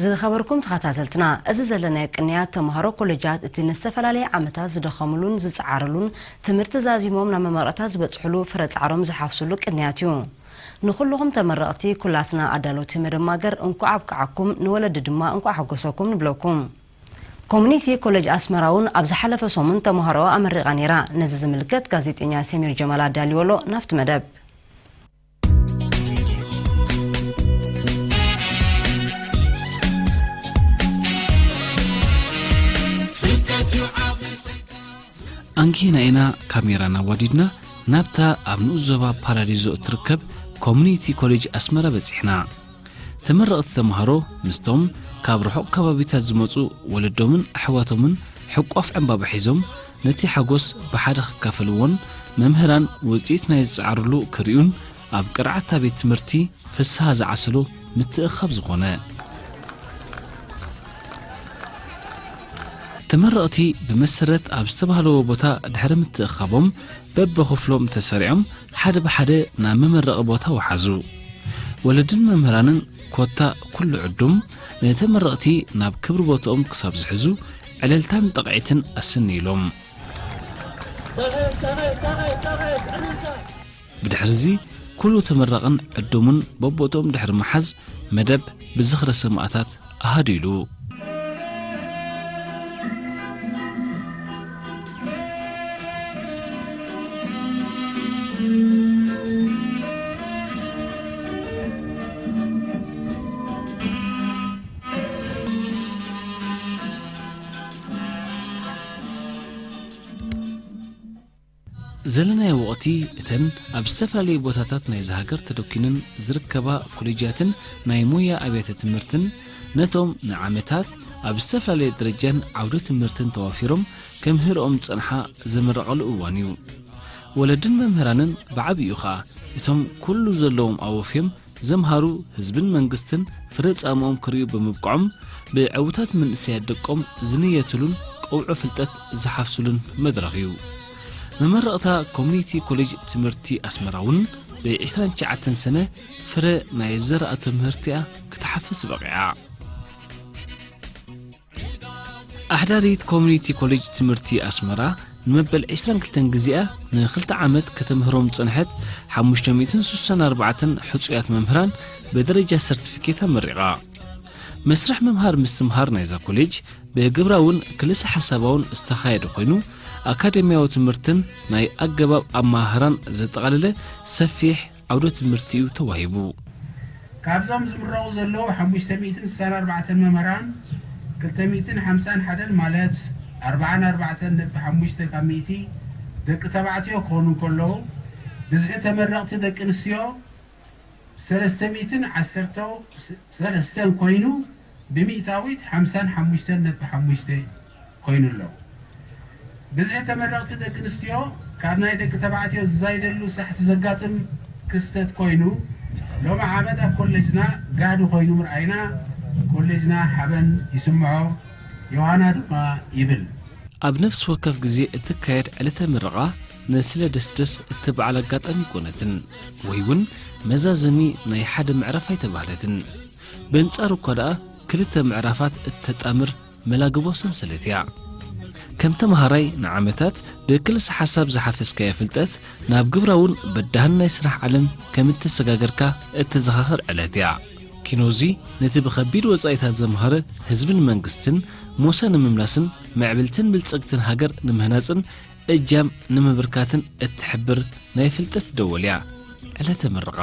ዝኸበርኩም ተኸታተልትና፣ እዚ ዘለናዮ ቅንያት ተምሃሮ ኮሌጃት እቲ ንዝተፈላለየ ዓመታት ዝደኸምሉን ዝጸዓርሉን ትምህርቲ ዛዚሞም ናብ መመረቕታ ዝበጽሕሉ ፍረ ጻዕሮም ዝሓፍሱሉ ቅንያት እዩ። ንኹልኹም ተመረቕቲ ኩላትና ኣዳለውቲ መደብ ማገር እንኳዕ ኣብቅዓኩም፣ ንወለዲ ድማ እንኳዕ ሓጎሰኩም ንብለኩም። ኮሚኒቲ ኮሌጅ ኣስመራ እውን ኣብ ዝሓለፈ ሰሙን ተምሃሮ ኣመሪቓ ነይራ። ነዚ ዝምልከት ጋዜጠኛ ሰሚር ጀማል ኣዳልዎ ኣሎ። ናብቲ መደብ። ኣንጊህና ኢና ካሜራና ኣዋዲድና ናብታ ኣብ ንኡስ ዞባ ፓራዲዞ እትርከብ ኮሚኒቲ ኮሌጅ ኣስመራ በጺሕና። ተመረቕቲ ተምሃሮ ምስቶም ካብ ርሑቕ ከባቢታት ዝመጹ ወለዶምን ኣሕዋቶምን ሕቋፍ ዕምባባ ሒዞም ነቲ ሓጎስ ብሓደ ክካፈልዎን መምህራን ውጽኢት ናይ ዝጸዓርሉ ክርእዩን ኣብ ቅርዓታ ቤት ትምህርቲ ፍስሃ ዝዓሰሎ ምትእኽኻብ ዝኾነ። ተመረቕቲ ብመሰረት ኣብ ዝተባህለዎ ቦታ ድሕሪ ምትእኻቦም በብኽፍሎም ተሰሪዖም ሓደ ብሓደ ናብ መመረቒ ቦታ ወሓዙ። ወለድን መምህራንን ኮታ ኩሉ ዕዱም ነተመረቕቲ ናብ ክብሪ ቦታኦም ክሳብ ዝሕዙ ዕለልታን ጠቕዒትን ኣሰንይሎም። ብድሕርዚ ኩሉ ተመራቕን ዕዱምን በቦትኦም ድሕሪ ምሓዝ መደብ ብዝኽረ ሰማእታት ኣሃዱ ኢሉ። ዘለናዮ ወቕቲ እተን ኣብ ዝተፈላለዩ ቦታታት ናይዛ ሃገር ተደኪነን ዝርከባ ኮሌጃትን ናይ ሞያ ኣብያተ ትምህርትን ነቶም ንዓመታት ኣብ ዝተፈላለየ ደረጃን ዓውደ ትምህርትን ተዋፊሮም ከምህርኦም ዝጸንሓ ዘምረቐሉ እዋን እዩ። ወለድን መምህራንን ብዓቢኡ ኸኣ እቶም ኩሉ ዘለዎም ኣወፍዮም ዘምሃሩ ህዝብን መንግስትን ፍረ ጻምኦም ክርእዩ ብምብቅዖም ብዕውታት መንእሰያት ደቆም ዝንየትሉን ቀውዖ ፍልጠት ዝሓፍሱሉን መድረኽ እዩ። መመረቕታ ኮሚኒቲ ኮሌጅ ትምህርቲ ኣስመራ እውን ብ ዕስራን ትሽዓተን ሰነ ፍረ ናይ ዘርኣ ትምህርቲኣ ክትሓፍስ በቒዓ። ኣሕዳሪት ኮሚኒቲ ኮሌጅ ትምህርቲ ኣስመራ ንመበል ዕስራን ክልተን ግዜኣ ንኽልተ ዓመት ከተምህሮም ዝጸንሐት ሓሙሽተ ሚእትን ስሳን ኣርባዕተን ሕጹያት መምህራን ብደረጃ ሰርቲፊኬት ኣመሪቓ። መስርሕ ምምሃር ምስትምሃር ናይዛ ኮሌጅ ብግብራውን ክልሰ ሓሳባውን ዝተኻየደ ኮይኑ ኣካደሚያዊ ትምህርትን ናይ ኣገባብ ኣመሃህራን ዘጠቓለለ ሰፊሕ ዓውደ ትምህርቲ እዩ ተዋሂቡ። ካብዞም ዝምረቑ ዘለዉ ሓሙሽተ ሚእትን ስሳን ኣርባዕተን መምህራን ክልተ ሚእትን ሓምሳን ሓደን ማለት ኣርባዓን ኣርባዕተን ነጥቢ ሓሙሽተ ካብ ሚእቲ ደቂ ተባዕትዮ ክኾኑ እንከለዉ ብዝሒ ተመረቕቲ ደቂ ኣንስትዮ ሰለስተ ሚእትን ዓሰርተ ሰለስተን ኮይኑ ብሚእታዊት ሓምሳን ሓሙሽተን ነጥቢ ሓሙሽተ ኮይኑ ኣሎ። ብዝሒ ተመረቕቲ ደቂ ኣንስትዮ ካብ ናይ ደቂ ተባዕትዮ ዝዛይደሉ ሳሕቲ ዘጋጥም ክስተት ኮይኑ ሎሚ ዓመት ኣብ ኮሌጅና ጋህዲ ኮይኑ ምርኣይና ኮሌጅና ሓበን ይስምዖ፣ ዮሃና ድማ ይብል። ኣብ ነፍሲ ወከፍ ግዜ እትካየድ ዕለተ ምረቓ ንስለ ደስደስ እትበዓል ኣጋጣሚ ኣይኮነትን፣ ወይ እውን መዛዘሚ ናይ ሓደ ምዕራፍ ኣይተባህለትን። በንጻሩ እኳ ደኣ ክልተ ምዕራፋት እተጣምር መላግቦ ሰንሰለት እያ። ከም ተመሃራይ ንዓመታት ብክልሰ ሓሳብ ዝሓፈስካዮ ፍልጠት ናብ ግብራውን በዳህን ናይ ስራሕ ዓለም ከም እተሰጋገርካ እተዘኻኽር ዕለት እያ። ኪኖዚ ነቲ ብኸቢድ ወጻኢታት ዘምሃረ ህዝብን መንግስትን ሞሳ ንምምላስን ምዕብልትን ብልጽግትን ሃገር ንምህናጽን እጃም ንምብርካትን እትሕብር ናይ ፍልጠት ደወል እያ። ዕለተ ምርቓ።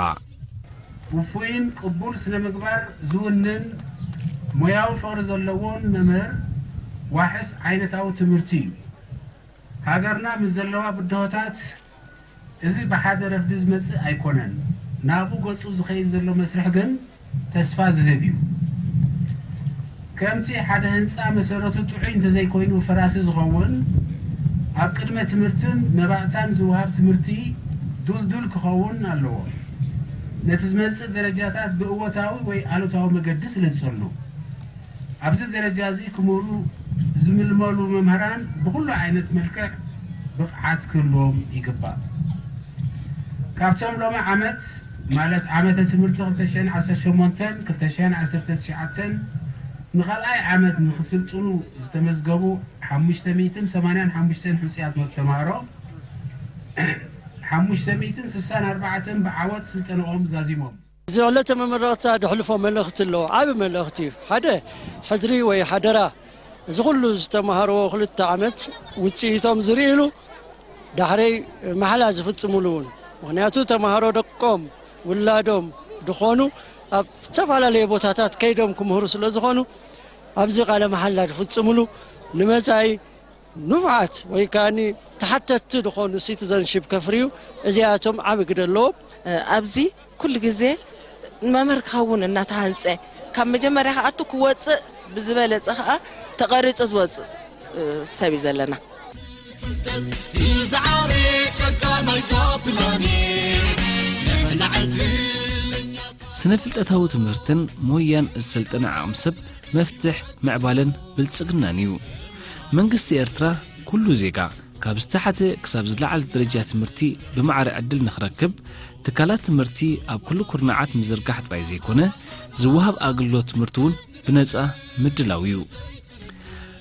ውፉይን ቅቡል ስነ ምግባር ዝውንን ሞያዊ ፍቕሪ ዘለዎን መምህር ዋሕስ ዓይነታዊ ትምህርቲ እዩ። ሃገርና ምስ ዘለዋ ብድሆታት እዚ ብሓደ ረፍዲ ዝመጽእ ኣይኮነን። ናብኡ ገጹ ዝኸይድ ዘሎ መስርሕ ግን ተስፋ ዝህብ እዩ። ከምቲ ሓደ ህንጻ መሰረቱ ጥዑይ እንተዘይኮይኑ ፈራሲ ዝኸውን፣ ኣብ ቅድመ ትምህርትን መባእታን ዝወሃብ ትምህርቲ ዱልዱል ክኸውን ኣለዎ። ነቲ ዝመጽእ ደረጃታት ብእወታዊ ወይ ኣሉታዊ መገዲ ስለ ዝጸሉ። ኣብዚ ደረጃ እዚ ክምህሩ ዝምልመሉ መምህራን ብኹሉ ዓይነት መልክዕ ብቕዓት ክህልዎም ይግባእ። ካብቶም ሎሚ ዓመት ማለት ዓመተ ትምህርቲ ክልተ ሽሕን ዓሰርተ ሸሞንተን ክልተ ሽሕን ዓሰርተ ትሽዓተን ንኻልኣይ ዓመት ንኽስልጥኑ ዝተመዝገቡ ሓሙሽተ ሚእትን ሰማንያን ሓሙሽተን ሕጹያት ተምሃሮ ሓሙሽተ ሚእትን ስሳን ኣርባዕተን ብዓወት ስልጠንኦም ዛዚሞም። እዚ ዕለተ መመረቕታ ደሕልፎ መልእኽቲ ኣለዎ። ዓቢ መልእኽቲ እዩ። ሓደ ሕድሪ ወይ ሓደራ፣ እዚ ኩሉ ዝተምሃርዎ ክልተ ዓመት ውጽኢቶም ዝርእሉ፣ ዳሕረይ ማሕላ ዝፍጽሙሉ እውን። ምኽንያቱ ተምሃሮ ደቆም፣ ውላዶም ድኾኑ ኣብ ዝተፈላለየ ቦታታት ከይዶም ክምህሩ ስለ ዝኾኑ፣ ኣብዚ ቃለ መሓላ ዝፍጽሙሉ፣ ንመጻኢ ንፉዓት ወይ ከኣኒ ተሓተትቲ ዝኾኑ ሲቲዘንሺፕ ከፍርዩ፣ እዚኣቶም ዓቢ ግደ ኣለዎም። ኣብዚ ኩሉ ግዜ መምህር ክኸውን እናተሃንጸ፣ ካብ መጀመርያ ክኣቱ ክወጽእ ብዝበለጸ ከኣ ተቐሪጹ ዝወጽእ ሰብ እዩ ዘለና። ስነ ፍልጠታዊ ትምህርትን ሞያን ዝሰልጠነ ዓቕሚ ሰብ መፍትሕ ምዕባለን ብልጽግናን እዩ። መንግስቲ ኤርትራ ኩሉ ዜጋ ካብ ዝተሓተ ክሳብ ዝለዓለ ደረጃ ትምህርቲ ብማዕረ ዕድል ንኽረክብ ትካላት ትምህርቲ ኣብ ኩሉ ኩርናዓት ምዝርጋሕ ጥራይ ዘይኮነ ዝወሃብ ኣገልግሎት ትምህርቲ እውን ብነጻ ምድላው እዩ።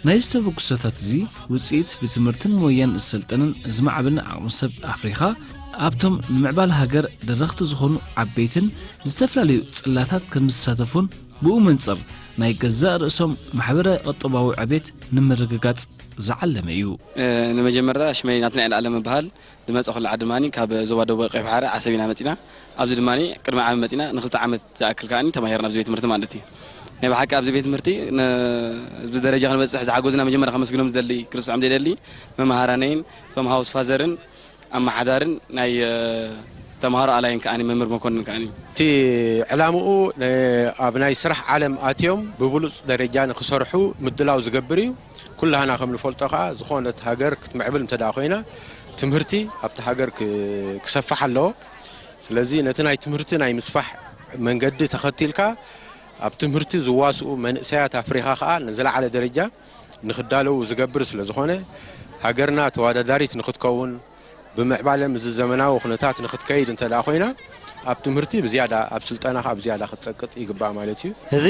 ናይ ዝተበግሶታት እዚ ውፅኢት ብትምህርትን ሞያን ዝሰልጠንን ዝማዕበልን ዓቕሚ ሰብ ኣፍሪኻ ኣብቶም ንምዕባል ሃገር ደረኽቲ ዝኾኑ ዓበይትን ዝተፈላለዩ ፅላታት ከም ዝሳተፉን ብኡ መንፅር ናይ ገዛእ ርእሶም ማሕበረ ቁጠባዊ ዕቤት ንምርግጋፅ ዝዓለመ እዩ። ንመጀመርታ ሽመይ ናትናኤል ኣለም እበሃል። ዝመፀኹሉ ዓዲ ድማ ካብ ዞባ ደቡብ ቀይሕ ባሕሪ ዓሰብ ኢና መፂና። ኣብዚ ድማ ቅድሚ ዓመት መፂና ንክልተ ዓመት ዝኣክል ከዓ ተማሂርና ኣብዚ ቤት ትምህርቲ ማለት እዩ። ናይ ብሓቂ ኣብዚ ቤት ትምህርቲ ብደረጃ ክንበፅሕ ዝሓገዙና መጀመርያ ከመስግኖም ዝደሊ ክርስዖም ዘይደሊ መምሃራነይን እቶም ሃውስ ፋዘርን ኣመሓዳርን ናይ ተምሃሮ ኣላይን ከዓ መምህር መኮንን ከዓ እቲ ዕላምኡ ኣብ ናይ ስራሕ ዓለም ኣትዮም ብብሉፅ ደረጃ ንክሰርሑ ምድላው ዝገብር እዩ። ኩላህና ከም ንፈልጦ ከዓ ዝኾነት ሃገር ክትምዕብል እንተ ኮይና ትምህርቲ ኣብቲ ሃገር ክሰፍሕ ኣለዎ። ስለዚ ነቲ ናይ ትምህርቲ ናይ ምስፋሕ መንገዲ ተኸቲልካ ኣብ ትምህርቲ ዝዋስኡ መንእሰያት ኣፍሪኻ ከዓ ንዝለዓለ ደረጃ ንክዳለዉ ዝገብር ስለ ዝኾነ ሃገርና ተወዳዳሪት ንክትከውን ብምዕባለ ምስዚ ዘመናዊ ኩነታት ንክትከይድ እንተ ኮይና ኣብ ትምህርቲ ብዝያዳ ኣብ ስልጠና ከዓ ብዝያዳ ክትፀቅጥ ይግባእ ማለት እዩ። እዚ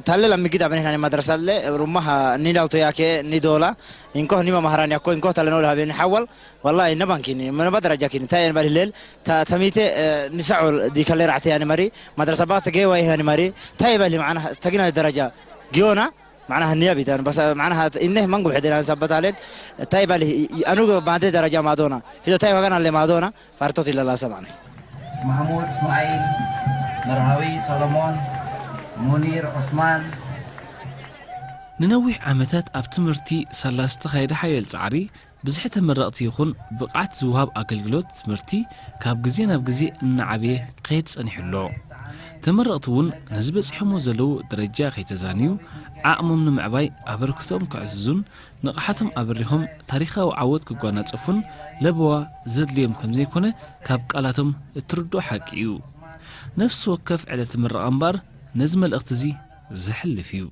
ታለል ኣብ ምግድ ኣብ ናይ ማድረሳ ለ ሩማሃ ኒዳልቶ ያኬ ኒዶላ ኢንኮህ ኒማ ማሃራን ያኮ ኢንኮህ ታለነው ለሃቤ ንሓዋል ዋላ ነባን ኪኒ መነባ ደረጃ ኪኒ እንታይ የንባል ህሌል ተሚቴ ንሳዑል ዲከሌ ራዕተ ያኒ መሪ ማድረሳ ባ ተገዋ ያኒ መሪ ታይ ባል ማዓና ተግና ደረጃ ጊዮና ማዓና ህንያ ቢታን በሳ ማዓና ኢነ መንጉ ብሕደና ሰበታለን ታይ ባል ኣኑ ባንተ ደረጃ ማዶና ሂዶ ታይ ዋጋና ለ ማዶና ፋርቶት ኢለላ ሰማዕነ ማሕሙድ እስማዒል፣ መርሃዊ ሰሎሞን፣ ሙኒር ዑስማን፣ ንነዊሕ ዓመታት ኣብ ትምህርቲ ሳላ ዝተኻየደ ሓያል ጻዕሪ፣ ብዝሒ ተመረቕቲ ይኹን ብቕዓት ዝወሃብ ኣገልግሎት ትምህርቲ ካብ ግዜ ናብ ግዜ እናዓበየ ክኸይድ ጸኒሑ ኣሎ። ተመረቕቲ እውን ነዚ በጺሖሞ ዘለዉ ደረጃ ከይተዛንዩ፣ ዓቕሞም ንምዕባይ ኣበርክቶኦም ከዕዝዙን ንቕሓቶም ኣብሪኾም ታሪኻዊ ዓወት ክጓናጸፉን ለበዋ ዘድልዮም ከምዘይኮነ ካብ ቃላቶም እትርድኦ ሓቂ እዩ። ነፍሲ ወከፍ ዕለተ ምረቓ እምበኣር ነዚ መልእኽቲ እዚ ዘሕልፍ እዩ።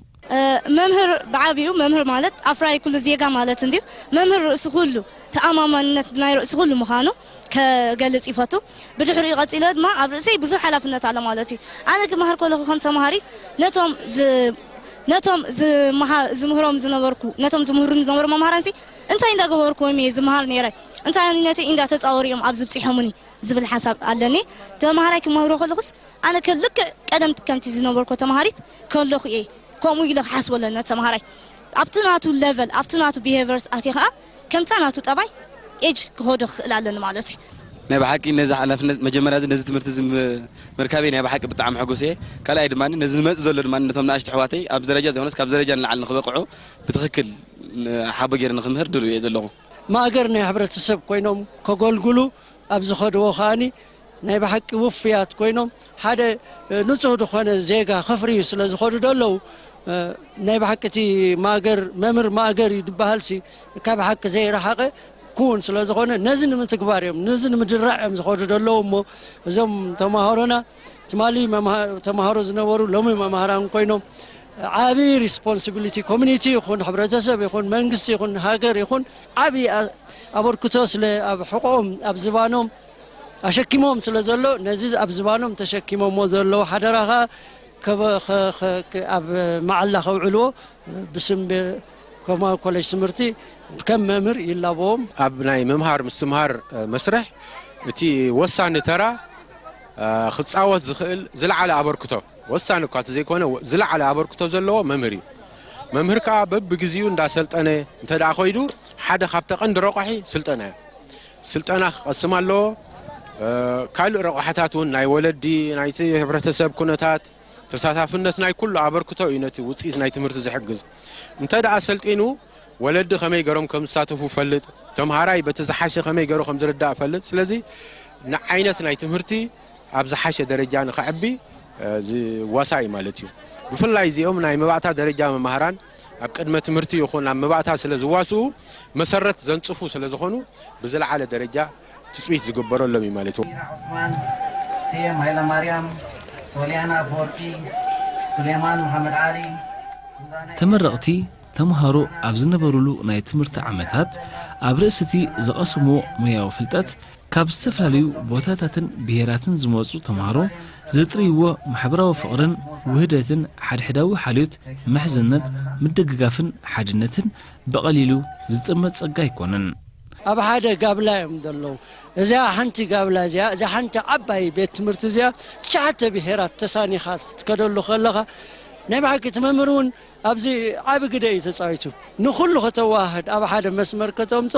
መምህር ብዓብዩ መምህር ማለት ኣፍራይ ኩሉ ዜጋ ማለት እንድዩ። መምህር ርእሲ ኩሉ ተኣማማንነት ናይ ርእሲ ኩሉ ምዃኑ ከገልጽ ይፈቱ። ብድሕሪኡ ቀጺለ ድማ ኣብ ርእሰይ ብዙሕ ሓላፍነት ኣሎ ማለት እዩ። ኣነ ክመሃር ከለኹ ከም ተምሃሪት ነቶም ዝ ነቶም ዝመሃ ዝምህሮም ዝነበርኩ ነቶም ዝምህሩኒ ዝነበሩ መምሃራንሲ እንታይ እንዳገበርኩዎም እየ ዝመሃር ነይረ? እንታይ ነቲ እንዳተጻወሩ እዮም ኣብዚ ብጺሖምኒ ዝብል ሓሳብ ኣለኒ። ተምሃራይ ክመህሮ ከለኹስ ኣነ ከ ልክዕ ቀደም ከምቲ ዝነበርኩ ተምሃሪት ከለኹ እየ ከምኡ ኢለ ክሓስቦ ኣለኒ ተምሃራይ ኣብቲ ናቱ level ኣብቲ ናቱ behaviours ኣትየ ከኣ ከምታ ናቱ ጠባይ age ክኸዶ ክኽእል ኣለኒ ማለት እዩ። ናይ ብሓቂ ነዚ ሓላፍነት መጀመርያ እዚ ነዚ ትምህርቲ እዚ ምርካበይ ናይ ብሓቂ ብጣዕሚ ሕጉስ እየ። ካልኣይ ድማ ነዚ ዝመፅእ ዘሎ ድማ ነቶም ንኣሽቱ ኣሕዋተይ ኣብዚ ደረጃ ዘይኮነስ ካብ ደረጃ ንላዕሊ ንክበቅዑ ብትኽክል ሓቦ ገይረ ንክምህር ድሉው እየ ዘለኹ። ማእገር ናይ ሕብረተሰብ ኮይኖም ከገልግሉ ኣብ ዝኸድዎ ከኣኒ ናይ ብሓቂ ውፉያት ኮይኖም ሓደ ንጹህ ዝኾነ ዜጋ ከፍርዩ ስለ ዝኸዱ ደለዉ ናይ ብሓቂ እቲ ማእገር መምህር ማእገር እዩ ዝበሃል ሲ ካብ ሓቂ ዘይረሓቐ ክውን ስለ ዝኾነ ነዚ ንምትግባር እዮም ነዚ ንምድራዕ እዮም ዝኸዱ ደለዉ እሞ እዞም ተማሃሮና ትማሊ ተማሃሮ ዝነበሩ ሎሚ መማህራን ኮይኖም ዓቢ responsibility community ይኹን ሕብረተሰብ ይኹን መንግስቲ ይኹን ሃገር ይኹን ዓቢ ኣበርክቶ ስለ ኣብ ሕቆኦም ኣብ ዝባኖም ኣሸኪሞም ስለ ዘሎ ነዚ ኣብ ዝባኖም ተሸኪሞሞ ዘለዉ ሓደራ ኸኣ ከበ- ከ- ከ- ከ- ኣብ መዓላ ከውዕልዎ ብስም ቤ- ከማዊ ኮሌጅ ትምህርቲ ከም መምህር ይላበዎም። ኣብ ናይ ምምሃር ምስትምሃር መስርሕ እቲ ወሳኒ ተራ ክፃወት ዝኽእል ዝለዓለ ኣበርክቶ፣ ወሳኒ እኳ እንተዘይኮነ ዝለዓለ ኣበርክቶ ዘለዎ መምህር እዩ። መምህር ከዓ በብግዚኡ እንዳሰልጠነ እንተ ደኣ ኮይዱ ሓደ ካብቲ ቀንዲ ረቋሒ ስልጠና እዩ። ስልጠና ክቐስም ኣለዎ። ካልእ ረቋሕታት እውን ናይ ወለዲ ናይቲ ሕብረተሰብ ኩነታት ተሳታፍነት ናይ ኩሉ ኣበርክቶ እዩ ነቲ ውፅኢት ናይ ትምህርቲ ዝሕግዝ። እንተ ደኣ ሰልጢኑ ወለዲ ከመይ ገሮም ከም ዝሳተፉ ፈልጥ፣ ተምሃራይ በቲ ዝሓሸ ከመይ ገሩ ከም ዝርዳእ ፈልጥ። ስለዚ ንዓይነት ናይ ትምህርቲ ኣብ ዝሓሸ ደረጃ ንኸዕቢ ዝዋሳ እዩ ማለት እዩ። ብፍላይ እዚኦም ናይ መባእታ ደረጃ መማህራን ኣብ ቅድመ ትምህርቲ ይኹን ኣብ መባእታ ስለ ዝዋስኡ መሰረት ዘንጽፉ ስለ ዝኾኑ ብዝለዓለ ደረጃ ትጽቢት ዝግበረሎም እዩ ማለት እዩ። ዑስማን፣ ሴም ሃይለማርያም፣ ሶልያና ኣፈወርቂ፣ ሱሌማን መሓመድ ዓሊ፣ ተመረቕቲ ተምሃሮ ኣብ ዝነበሩሉ ናይ ትምህርቲ ዓመታት ኣብ ርእሲ እቲ ዝቐሰምዎ ሞያዊ ፍልጠት ካብ ዝተፈላለዩ ቦታታትን ብሄራትን ዝመፁ ተምሃሮ ዘጥርይዎ ማሕበራዊ ፍቕርን ውህደትን ሓድሕዳዊ ሓልዮት፣ ምሕዝነት፣ ምድግጋፍን ሓድነትን ብቐሊሉ ዝጥመት ጸጋ ኣይኮነን። ኣብ ሓደ ጋብላ እዮም ዘለዉ። እዚኣ ሓንቲ ጋብላ እዚኣ፣ እዚኣ ሓንቲ ዓባይ ቤት ትምህርቲ እዚኣ ትሽዓተ ብሄራት ተሳኒኻ ክትከደሉ ከለኻ ናይ ብሓቂ እቲ መምህር እውን ኣብዚ ዓቢ ግደ እዩ ተጻዊቱ። ንኹሉ ከተዋህድ ኣብ ሓደ መስመር ከተምጾ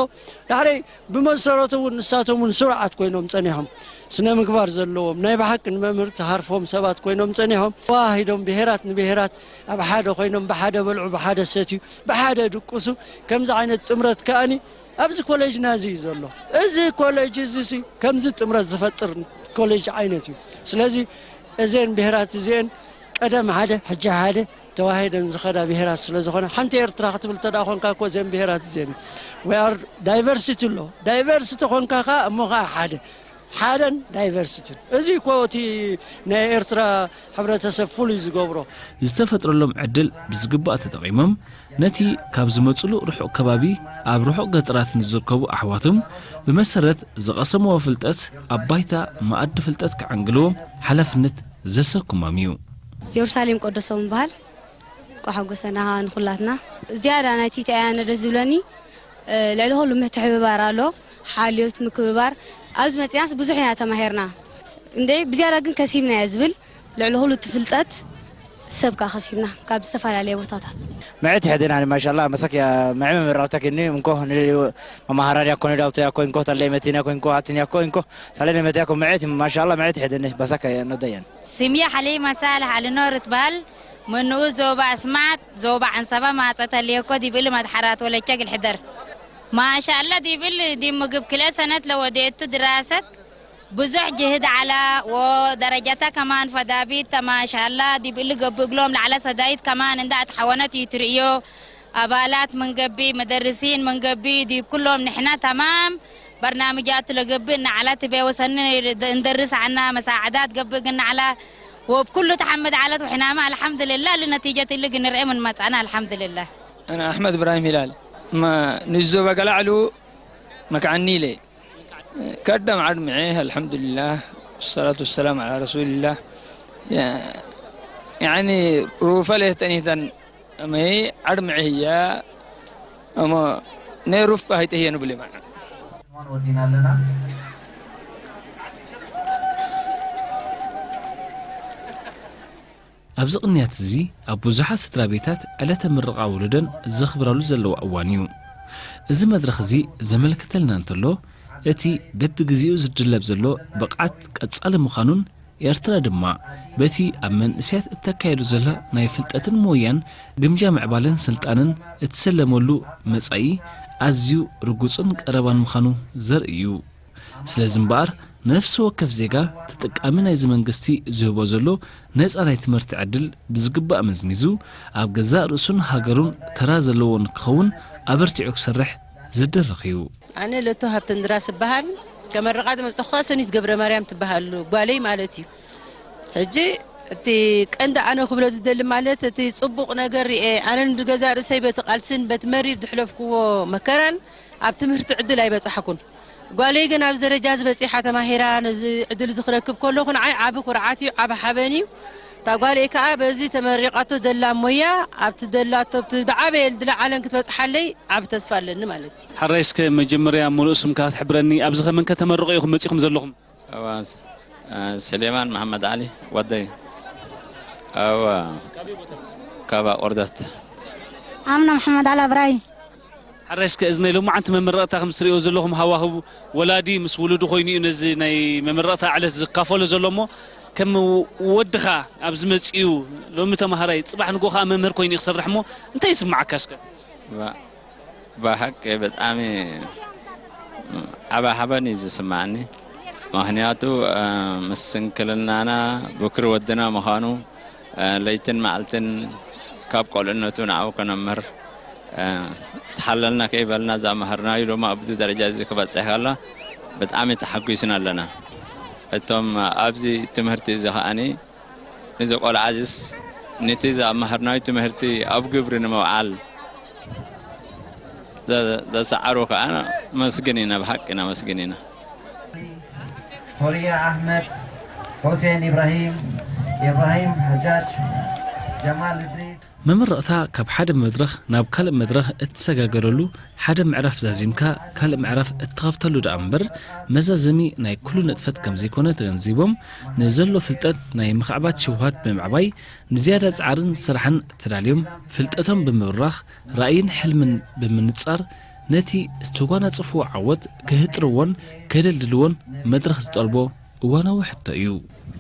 ዳሕረይ ብመሰረቱ እውን ንሳቶም እውን ስሩዓት ኮይኖም ጸኒሖም። ስነ ምግባር ዘለዎም ናይ ብሓቂ ንመምህር ተሃርፎም ሰባት ኮይኖም ጸኒሖም። ተዋሂዶም ብሄራት ንብሄራት ኣብ ሓደ ኮይኖም ብሓደ በልዑ ብሓደ ሰትዩ ብሓደ ድቁሱ። ከምዚ ዓይነት ጥምረት ከኣኒ ኣብዚ ኮሌጅና እዚ እዩ ዘሎ። እዚ ኮሌጅ እዚ ሲ ከምዚ ጥምረት ዝፈጥር ኮሌጅ ዓይነት እዩ። ስለዚ እዘን ብሄራት እዚአን ቀደም ሓደ ሕጂ ሓደ ተዋሂደን ዝኸዳ ብሄራት ስለ ዝኾነ ሓንቲ ኤርትራ ክትብል ተዳ ኮንካ እኮ እዘን ብሄራት እዚአን we are diversity ኣሎ። ዳይቨርሲቲ ኮንካ ከ እሞ ከ ሓደ ሓደን ዳይቨርሲቲን እዚ እኮ እቲ ናይ ኤርትራ ሕብረተሰብ ፍሉይ ዝገብሮ ዝተፈጥረሎም ዕድል ብዝግባእ ተጠቒሞም ነቲ ካብ ዝመፅሉ ርሑቕ ከባቢ ኣብ ርሑቕ ገጠራት ንዝርከቡ ኣሕዋቶም ብመሰረት ዝቐሰምዎ ፍልጠት ኣብ ባይታ መኣዲ ፍልጠት ክዓንግልዎ ሓላፍነት ዘሰክሞም እዩ። ኢየሩሳሌም ቆደሶም በሃል። ቋሓጎሰና ንኹላትና ዝያዳ ናይቲ ተያነ ደስ ዝብለኒ ልዕሊ ኩሉ ምትሕብባር ኣሎ፣ ሓልዮት ምክብባር። ኣብዚ መፂናስ ብዙሕ ኢና ተማሂርና እንደ ብዝያዳ ግን ከሲብና እየ ዝብል ልዕሊ ኩሉ እቲ ፍልጠት ሰብ ከዓ ከሲብና ካብ ዝተፈላለየ ቦታታት። መዐት ይሕደና ማሻላ መሰክ መዐ መመራርታ ክኒ እንኮ መማሃራር ያኮ ነዳውቶ ያኮ እንኮ ታለ መቲን ያኮ እንኮ ኣትን ያኮ እንኮ ታለ መት ያኮ መዐት ማሻላ መዐት ይሕደኒ በሰክ ነደየን። ስምየ ሓሊማ ሳልሕ ኣልኖር ትበሃል። ምንኡ ዞባ ኣስማት ዞባ ዓንሰባ ማጸተ ሌኮ ዲብል መድሓራት ወለቸ ግልሕደር ማሻላ ዲብል ዲ ምግብ ክለ ሰነት ለወዴቱ ድራሰት ብዙሕ ጅህድ ዓላ ወደረጃታ ከማን ፈዳቢት ተማሻላ ዲብል ገብእ ግሎም ለዓላ ሰዳይት ከማን እንዳ ኣትሓወነት ይትርእዮ ኣባላት መንገቢ መደርሲን መንገቢ ዲብ ኩሎም ንሕና ተማም በርናምጃት ለገብእ ንዓላ ትቤ ወሰኒ እንደርስ ዓና መሳዕዳት ገብእ ግን ንዓላ ወብኩሉ ተሓመድ ዓለት ውሕናማ ኣልሓምዱልላ ልነቲጀት እሊ ግን ንርኤ ምን መጻና ኣልሓምዱልላ። أنا أحمد إبراهيم هلال. ما نزو بقلع له مكعني لي. كدم عرمعيه الحمد لله. والصلاة والسلام على رسول الله. يا- يعني روفة له تنيتن أمي عرمعيه يا أما نيروف هاي تهي نبلي معنا. ኣብዚ ቅንያት እዚ ኣብ ብዙሓት ስድራ ቤታት ዕለተ ምርቓ ውሉደን ዘኽብራሉ ዘለዋ እዋን እዩ። እዚ መድረኽ እዚ ዘመልክተልና እንተሎ እቲ በብግዜኡ ዝድለብ ዘሎ ብቕዓት ቀጻሊ ምዃኑን ኤርትራ ድማ በቲ ኣብ መንእሰያት እተካየዱ ዘሎ ናይ ፍልጠትን ሞያን ግምጃ ምዕባለን ስልጣንን እትሰለመሉ መጻኢ ኣዝዩ ርጉጽን ቀረባን ምዃኑ ዘርኢ እዩ። ስለዚ እምበኣር ነፍሲ ወከፍ ዜጋ ተጠቃሚ ናይዚ መንግስቲ ዝህቦ ዘሎ ነጻ ናይ ትምህርቲ ዕድል ብዝግባእ መዝሚዙ ኣብ ገዛእ ርእሱን ሃገሩን ተራ ዘለዎ ንክኸውን ኣበርቲዑ ክሰርሕ ዝድርኽ እዩ። ኣነ ለቶ ሃብተንድራስ እበሃል። ከመርቓ ዝመፅኹዋ ሰኒት ገብረ ማርያም ትበሃል ጓለይ ማለት እዩ። ሕጂ እቲ ቀንዲ ኣነ ክብሎ ዝደሊ ማለት እቲ ፅቡቕ ነገር ርኤ ኣነ ንገዛእ ርእሰይ በቲ ቃልስን በቲ መሪር ዝሕለፍክዎ መከራን ኣብ ትምህርቲ ዕድል ኣይበፃሕኩን። ጓለይ ግን ኣብዚ ደረጃ ዝበፂሓ ተማሂራ ነዚ ዕድል እዚ ክረክብ ከለኹ ንዓይ ዓቢ ኩርዓት እዩ፣ ዓቢ ሓበን እዩ። እታ ጓለይ ከኣ በዚ ተመሪቓቶ ደላ ሞያ ኣብቲ ደላቶ ኣብቲ ዝዓበየ ዝለዓለን ክትበጽሓለይ ዓቢ ተስፋ ኣለኒ ማለት እዩ። ሓራይ እስከ መጀመርያ ሙሉእ ስምካ ክትሕብረኒ፣ ኣብዚ ከመን ከተመርቑ ኢኹም መጺኹም ዘለኹም? እዋ፣ ስ-፣ እ፣ ስሌማን መሓመድ ዓሊ ወደይ። እዋ፣ ካባ ቆርደት። ኣምና መሓመድ ዓሊ ኣብራሂም። ሓራይ እስከ እዚ ናይ ሎማዓንቲ መመረቕታ ከም እትርእዮ ዘለኹም ሃዋህው ወላዲ ምስ ውሉዱ ኮይኑ እዩ ነዚ ናይ መመረቕታ ዕለት ዝካፈሎ ዘሎ እሞ፣ ከም ወድኻ ኣብዚ መጺኡ ሎሚ ተማሃራይ ጽባሕ ንግሆ ከኣ መምህር ኮይኑ እዩ ክሰርሕ እሞ እንታይ ይስምዓካ እስከ? ባ-፣ ብሓቂ ብጣዕሚ ዓቢ ሓበን እዩ ዝስምዓኒ። ምኽንያቱ፣ እ፣ ምስ ስንክልናና ብክሪ ወድና ምዃኑ፣ እ፣ ለይትን መዓልትን ካብ ቆልዕነቱ ንዓኡ ከነምህር፣ እ፣ ተሓለልና ከይበልና ዘመሃርናዩ ድማ ኣብዚ ደረጃ እዚ ክበጽሕ ከላ ብጣዕሚ ተሓጒስና ኣለና። እቶም ኣብዚ ትምህርቲ እዚ ከኣኒ እዚ ቆልዓ እዚስ ነቲ ዘመሃርናዩ ትምህርቲ ኣብ ግብሪ ንምውዓል ዘ-፣ ዘሰዓሩ ከኣ ነመስግን ኢና፣ ብሓቂ ነመስግን ኢና። ሆርያ ኣሕመድ፣ ሑሴን ኢብራሂም፣ ኢብራሂም ሓጃጅ፣ ጀማል እድሪስ። መመረቕታ ካብ ሓደ መድረኽ ናብ ካልእ መድረኽ እትሰጋገረሉ፣ ሓደ ምዕራፍ ዛዚምካ ካልእ ምዕራፍ እትኸፍተሉ ደኣ እምበር፣ መዛዘሚ ናይ ኩሉ ንጥፈት ከም ዘይኮነ ተገንዚቦም፣ ንዘሎ ፍልጠት ናይ ምኽዕባት ሽውሃት ብምዕባይ፣ ንዝያዳ ጻዕርን ስራሕን ተዳልዮም፣ ፍልጠቶም ብምብራኽ፣ ራእይን ሕልምን ብምንጻር፣ ነቲ ዝተጓናጸፍዎ ዓወት ክህጥርዎን ከደልድልዎን መድረኽ ዝጠልቦ እዋናዊ ሕቶ እዩ።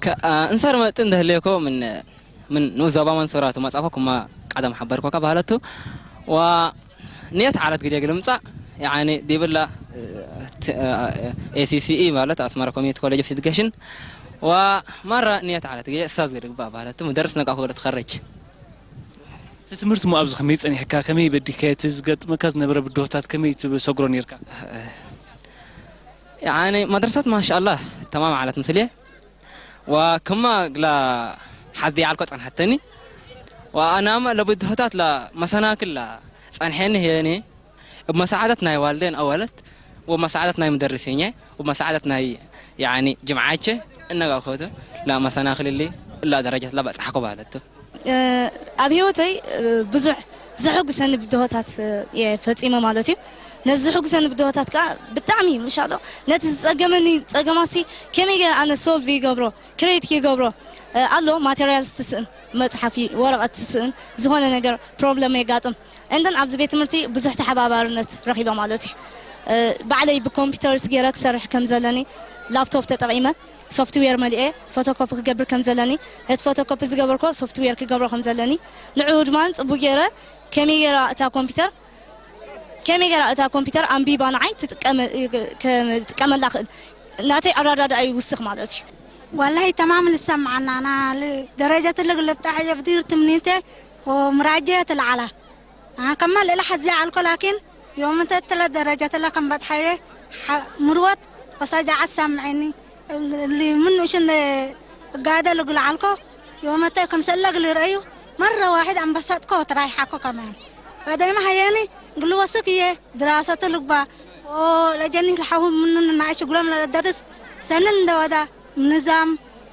ከ-፣ አ፣ እንሰር መጥን ደህሌኮ ምን፣ ምን ንኡስ ዞባ መንሱራ ትመጻኮ ክማ ቀደም ሓበርኮካ ባህለቱ ዋ ንየት ዓለት ግዜ ግልምጻ ያኒ ዲብላ፣ እ፣ ት-፣ እ፣ ኤ ሲ ሲ ኢ ማለት ኣስመራ ኮሚኒቲ ኮሌጅ ኦፍ ኤዱኬሽን ዋ ማራ ንየት ዓለት ግዜ እሳዝ ግድግባ ባህለቱ ምደርስ ነቃ ክብረት ኸረጅ። እቲ ትምህርቲ እሞ ኣብዚ ከመይ ጸኒሕካ? ከመይ በዲካዮ? እቲ ዝገጥመካ ዝነበረ ብድሆታት ከመይ ትሰግሮ ነርካ? ያኒ መድረሰት ማሻኣላህ ተማም ዓለት ምስልየ። ወክማ ግላ ሓዝዲ ዓልኮ ጸንሐተኒ። ወኣናማ ለብድሆታት ላ መሰናክል ላ ጸንሐኒ ህየኒ። እብ መሳዓደት ናይ ዋልዴን ኣወለት፣ ወመሳዓደት ናይ ምደርሲኘ፣ ወመሳዓደት ናይ ያኒ ጅምዓቸ እነጋኮቱ ላ መሰናክል ሊ እላ ደረጃት ላ በጻሕኮ ባለቱ። እ፣ ኣብ ህይወተይ፣ እ፣ ብዙሕ ዘሐጉሰኒ ብድሆታት፣ እ፣ እየ ፈጺመ ማለት እዩ። ነዚ ዘሐጉሰኒ ብድሆታት ከኣ ብጣዕሚ፣ ምሻሎ፣ ነቲ ዝጸገመኒ ጸገማሲ ከመይ ገይረ ኣነ ሶልቭ ይገብሮ፣ ክሬት ይገብሮ፣ እ፣ ኣሎ ማቴሪያልስ ትስእን፣ መጽሓፊ፣ ወረቐት ትስእን፣ ዝኾነ ነገር ፕሮብለም የጋጥም። እንደን ኣብዚ ቤት ትምህርቲ ብዙሕ ተሓባባርነት ረኺበ ማለት እዩ። እ፣ ባዕለይ ብኮምፒውተርስ ገይረ ክሰርሕ ከም ዘለኒ፣ ላፕቶፕ ተጠቒመ፣ ሶፍትዌር መሊኤ ፎቶኮፒ ክገብር ከም ዘለኒ፣ ነቲ ፎቶኮፒ ዝገበርኮ ሶፍትዌር ክገብሮ ከም ዘለኒ፣ ንዕኡ ድማ ጽቡቅ ገይረ ከመይ ገይራ እታ ኮምፒውተር፣ ከመይ ገይራ እታ ኮምፒውተር ኣንቢባ ንዓይ ትጥቀመ-፣ ከ-፣ ክጥቀመላ ክእል፣ ናተይ ኣረዳድኣ ይውስኽ ማለት እዩ። والله تمام لسه معنا، أنا لدرجة اللي قلبت حاجة بدير تمنيته ومراجعة العلا. ها، كمل إلى حزي عالكو، لكن يوم تتلى درجة تلا كم بتحية، ح-، مروت، وسجع السمعيني، اللي منه شن قاعدة لقل عالكو، يوم تكم سلق لرأيه، مرة واحد عم بسطكو ترايحكو كمان. فدايما هياني، قلوا وسكية، دراسة لقبا، ولجني لحوم منه ما عيش قلوم لا درس، سنن دودا، نظام،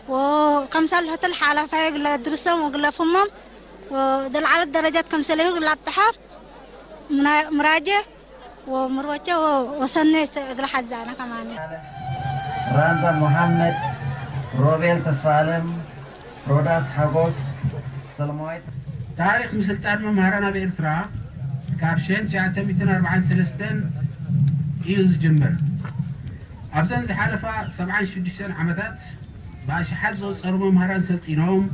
وكم سال هتل حالة فايق لا درسهم وقلا فهمهم، ودل على الدرجات كم سال يقول لا بتحب، منا-، مراجع، ومروجة و-، وسنة است-، قلا حزانة كمان. ራንዛ መሓመድ፣ ሮቤል ተስፋኣለም፣ ሮዳስ ሓጎስ፣ ሰለማዊት። ታሪኽ ምስልጣን መምህራን ኣብ ኤርትራ ካብ ሽሕን ትሽዓተ ሚእትን ኣርባዓን ሰለስተን እዩ ዝጅምር። ኣብዘን ዝሓለፋ ሰብዓን ሽዱሽተን ዓመታት ብኣሽሓት ዝቑጸሩ መምህራን ሰልጢኖም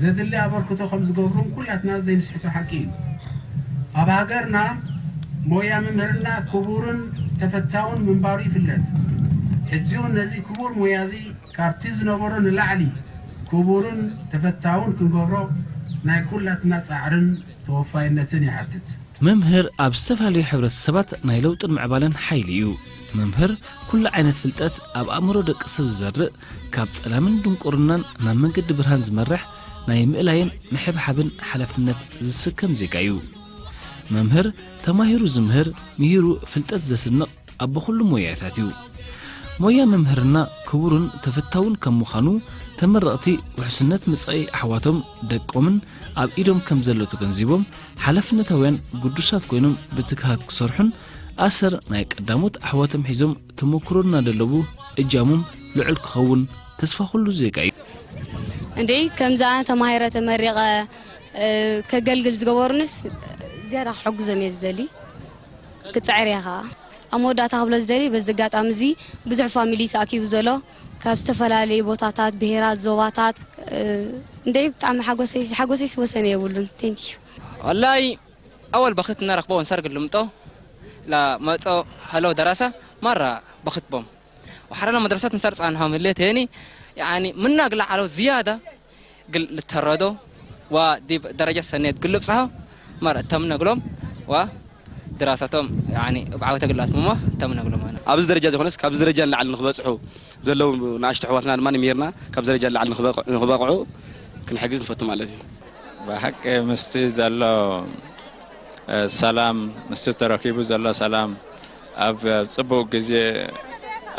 ዘድሊ ኣበርክቶ ከም ዝገብሩን ኩላትና ዘይንስሕቶ ሓቂ እዩ። ኣብ ሃገርና ሞያ መምህርና ክቡርን ተፈታውን ምንባሩ ይፍለጥ። ሕጂ እውን ነዚ ክቡር ሞያ እዚ ካብቲ ዝነበሮ ንላዕሊ ክቡርን ተፈታውን ክንገብሮ ናይ ኩላትና ጻዕርን ተወፋይነትን ይሓትት። መምህር ኣብ ዝተፈላለዩ ሕብረተሰባት ናይ ለውጥን ምዕባለን ሓይሊ እዩ። መምህር ኩሉ ዓይነት ፍልጠት ኣብ ኣእምሮ ደቂ ሰብ ዝዘርእ፣ ካብ ጸላምን ድንቁርናን ናብ መንገዲ ብርሃን ዝመርሕ ናይ ምእላይን ምሕብሓብን ሓላፍነት ዝስከም ዜጋ እዩ። መምህር ተማሂሩ ዝምህር፣ ምሂሩ ፍልጠት ዘስንቕ ኣቦ ኩሉ ሞያታት እዩ። ሞያ መምህርና ክቡርን ተፈታውን ከም ምዃኑ፣ ተመረቕቲ ውሕስነት መጻኢ ኣሕዋቶም ደቆምን ኣብ ኢዶም ከም ዘሎ ተገንዚቦም፣ ሓላፍነታውያን ግዱሳት ኮይኖም ብትግሃት ክሰርሑን ኣሰር ናይ ቀዳሞት ኣሕዋቶም ሒዞም ተመክሮ እናደለቡ እጃሞም ልዑል ክኸውን ተስፋ ኩሉ ዜጋ እዩ። እንዴ ከምዚ ኣነ ተማሂረ ተመሪቐ እ፣ ከገልግል ዝገበሩንስ ዝያዳ ክሕግዞም እየ ዝደሊ። ክፅዕር እየ ከዓ። ኣብ መወዳእታ ክብሎ ዝደሊ በዚ ኣጋጣሚ እዚ ብዙሕ ፋሚሊ ተኣኪቡ ዘሎ ካብ ዝተፈላለዩ ቦታታት፣ ብሄራት፣ ዞባታት እ፣ እንዴ ብጣዕሚ ሓጎሰይ ሓጎሰይስ ወሰን የብሉን። Thank you። والله أول بختنا ركبوا نسرق اللمطو لا مطو هلو دراسة مرة بخت بوم وحرنا مدرسة نسرق عنهم اللي تاني يعني منا قلع على زيادة قل للتردو ودي درجة سنة قل بصحة مرة تم نقلهم و ድራሳቶም ብዓወት ኣገልግሎት ምሞ ተምነግሎም ኣነ። ኣብዚ ደረጃ ዘይኮነስ ካብዚ ደረጃ ንላዕሊ ንክበፅሑ ዘለዉ ንኣሽቱ ኣሕዋትና ድማ ምሂርና ካብዚ ደረጃ ንላዕሊ ንክበቕዑ ክንሕግዝ ንፈቱ ማለት እዩ። ብሓቂ ምስቲ ዘሎ ሰላም ምስቲ ተረኪቡ ዘሎ ሰላም ኣብ ፅቡቅ ግዜ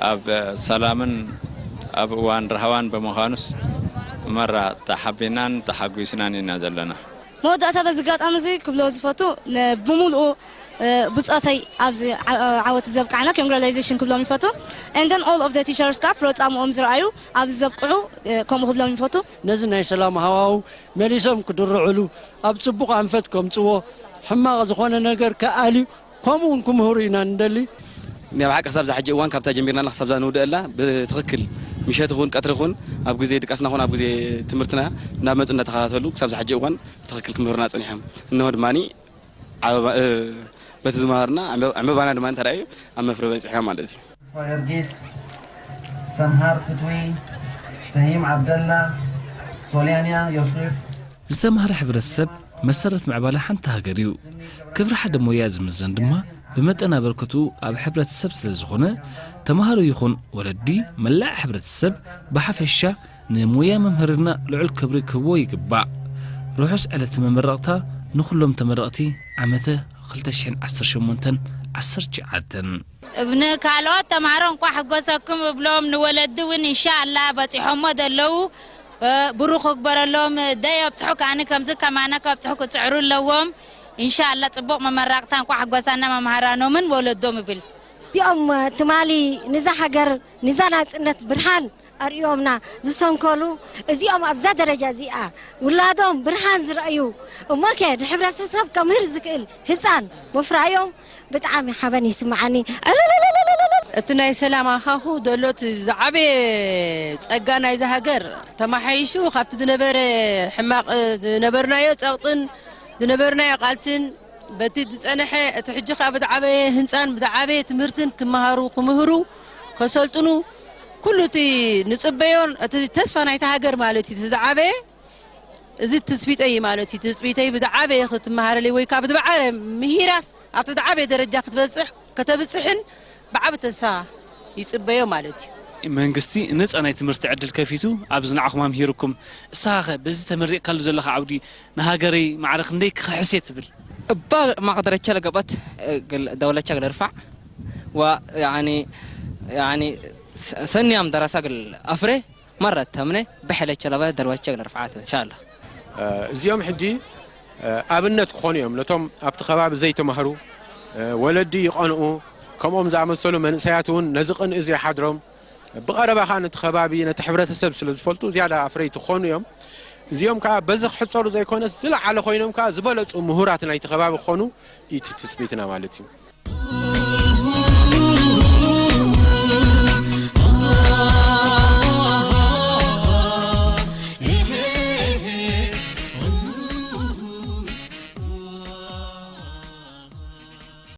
ኣብ ሰላምን ኣብ እዋን ራህዋን ብምዃኑስ መራ ተሓቢናን ተሓጒስናን ኢና ዘለና። መወዳእታ በዚ ኣጋጣሚ እዚ ክብሎ ዝፈቱ ብሙሉኡ ብፆተይ ኣብዚ ዓወት ዘብቃዕና congratulation ክብሎም ይፈቱ and then all of the teachers ከዓ ፍረ ፃምኦም ዝረኣዩ ኣብዚ ዘብቅዑ ከምኡ ክብሎም ይፈቱ። ነዚ ናይ ሰላም ሃዋው መሊሶም ክድርዕሉ ኣብ ፅቡቕ ኣንፈት ከምፅዎ ሕማቕ ዝኾነ ነገር ክኣልዩ ከምኡ እውን ክምህሩ ኢና ንደሊ። ናይ ብሓቂ ክሳብ ዝሓጂ እዋን ካብታ ጀሚርና ክሳብ ዛ ንውድአላ ብትኽክል ምሸት ይኹን ቀትሪ ይኹን ኣብ ግዜ ድቃስና ይኹን ኣብ ግዜ ትምህርትና እናመፁ እናተኸታተሉ ክሳብ ዝሓጂ እዋን ብትኽክል ክምህሩና ፀኒሖም እንሆ ድማ በቲ ዝመሃርና ዕምበባና ድማ ተራእዩ ኣብ መፍረ በፂሕና ማለት እዩ። ጊዮርጊስ፣ ሰምሃር ፍትዊ፣ ሰሂም ዓብደላ፣ ሶልያንያ ዮሱፍ፣ ዝተማህረ ሕብረተሰብ መሰረት ምዕባለ ሓንቲ ሃገር እዩ። ክብሪ ሓደ ሞያ ዝምዘን ድማ ብመጠን ኣበርክትኡ ኣብ ሕብረተሰብ ስለ ዝኾነ ተማሃሮ ይኹን ወለዲ መላእ ሕብረተሰብ ብሓፈሻ ንሞያ መምህርና ልዑል ክብሪ ክህቦ ይግባእ። ርሑስ ዕለተ መመረቕታ ንኹሎም ተመረቕቲ ዓመተ ክልተ ሽሕን ዓሰርተ ሸሞንተን ዓሰርተ ትሽዓተን። ንካልኦት ተምሃሮ እንኳዕ ሕጎሰኩም እብሎም ንወለዲ እውን እንሻላ በፂሖሞ ዘለዉ ብሩኽ ክግበረሎም ደይ ኣብፅሑ ከዓኒ ከምዚ ከማና ከብፅሑ ክፅዕሩ ኣለዎም። እንሻላ ፅቡቕ መመራቕታ እንኳዕ ሕጎሳና መምሃራኖምን ወለዶም እብል። እዚኦም ትማሊ ንዛ ሃገር ንዛ ናፅነት ብርሃን ኣርእዮምና ዝሰንከሉ እዚኦም ኣብዛ ደረጃ እዚኣ ውላዶም ብርሃን ዝረእዩ እሞከ ንሕብረተሰብ ከምህር ዝክእል ህፃን ምፍራዮም ብጣዕሚ ሓበን ይስምዓኒ። እቲ ናይ ሰላም ኣኻኹ ደሎ እቲ ዝዓበየ ፀጋ ናይዛ ሃገር ተማሓይሹ ካብቲ ዝነበረ ሕማቕ ዝነበርናዮ ፀቕጥን ዝነበርናዮ ቃልስን በቲ ዝፀንሐ እቲ ሕጂ ከዓ ብዝዓበየ ህንፃን ብዝዓበየ ትምህርትን ክመሃሩ ክምህሩ ከሰልጥኑ ኩሉ እቲ ንፅበዮን እቲ ተስፋ ናይታ ሃገር ማለት እዩ እቲ ዝዓበየ እዚ ትፅቢተይ እዩ ማለት እዩ ትፅቢተይ ብዝዓበየ ክትመሃረለይ ወይ ካብ ዝዓበየ ምሂራስ ኣብቲ ዝዓበየ ደረጃ ክትበፅሕ ከተብፅሕን ብዓቢ ተስፋ ይፅበዮ ማለት እዩ። መንግስቲ ነፃ ናይ ትምህርቲ ዕድል ከፊቱ ኣብዚ ንዓኹም ኣምሂርኩም፣ እሳኸ በዚ ተመሪቕካሉ ዘለኻ ዓውዲ ንሃገረይ ማዕረ ክንደይ ክኽሕስ እየ ትብል? እባ ማዕረ ደረጃ ለገበት ደወለቻ ለርፋዕ ወያኒ ያኒ ሰኒያም ደረሳ ግል ኣፍሬ መረት ተምነ ብሕለቸ ለበ ደርወቸ ለርፍዓት እንሻላ። እዚኦም ሕጂ ኣብነት ክኾኑ እዮም ነቶም ኣብቲ ከባቢ ዘይተማህሩ ወለዲ ይቐንኡ። ከምኦም ዝኣመሰሉ መንእሰያት እውን ነዚ ቅንኢ እዚ ይሓድሮም። ብቐረባ ከዓ ነቲ ከባቢ ነቲ ሕብረተሰብ ስለ ዝፈልጡ ዝያዳ ኣፍረይቲ ክኾኑ እዮም። እዚኦም ከዓ በዚ ክሕፀሩ ዘይኮነስ ዝለዓለ ኮይኖም ከዓ ዝበለፁ ምሁራት ናይቲ ከባቢ ክኾኑ እዩ እቲ ትፅቢትና ማለት እዩ።